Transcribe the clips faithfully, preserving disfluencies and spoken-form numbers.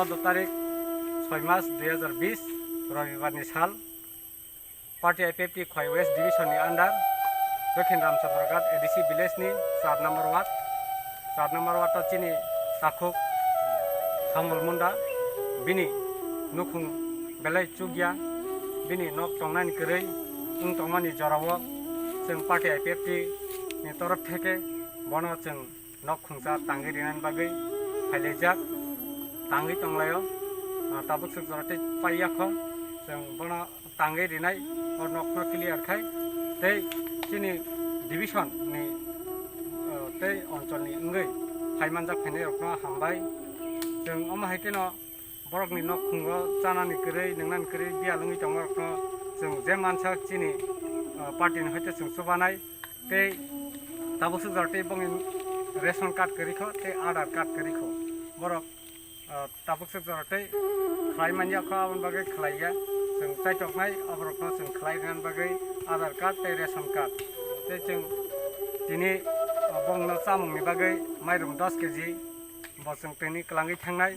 Chaudo tarik, soi mas dui hajar bis, Robibar ni sal. Party I P F T Khowai West Division ni under Dokhin Ramchandraghat A D C village ni char number ward, char number ward o chini takhuk Samol Munda, bini nukhung belai chukya, bini nok tongnani kwrwi wng tongmani jorao chwng Party I P F T ni torof theke bono chwng nok khungsa tangwi rinani bagwi phailaijak, tangwi tonglaio. Ah, tabuk swk jora tei paiya kho, chwng bono tangwi rinai, o nokno clear khai, tei chini division ni, ah, tei onchol ni wngwi phai manjak phainai rokno hambai. Chwng omo hai kheno borokni nok khungo chanani kwrwi, nwngnani kwrwi biyal wngwi tongma rokno chwng je mansak chini, ah, party ni hoite chwng chubanai. Tei tabuk swk jora tei bongni ration card kwrwi kho tei Aadhaar card kwrwi kho. Borok, ah, tabuk swk jora tei khlai manya kho, aboni bagwi khlaiya. Chwng chaitoknai aborokno chwng khlai rwna bagwi Aadhaar card tei ration card. Tei chwng tini, ah, bongno chamungni bagwi mairum dos kg bo chwng tini kwlangwi thangnai.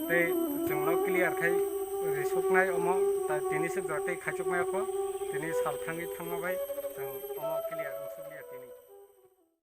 Tei chwngno clear khai risuknai omo, ta tini swk jora tei khaichukmaya kho, tini sal thangwi thangma bai.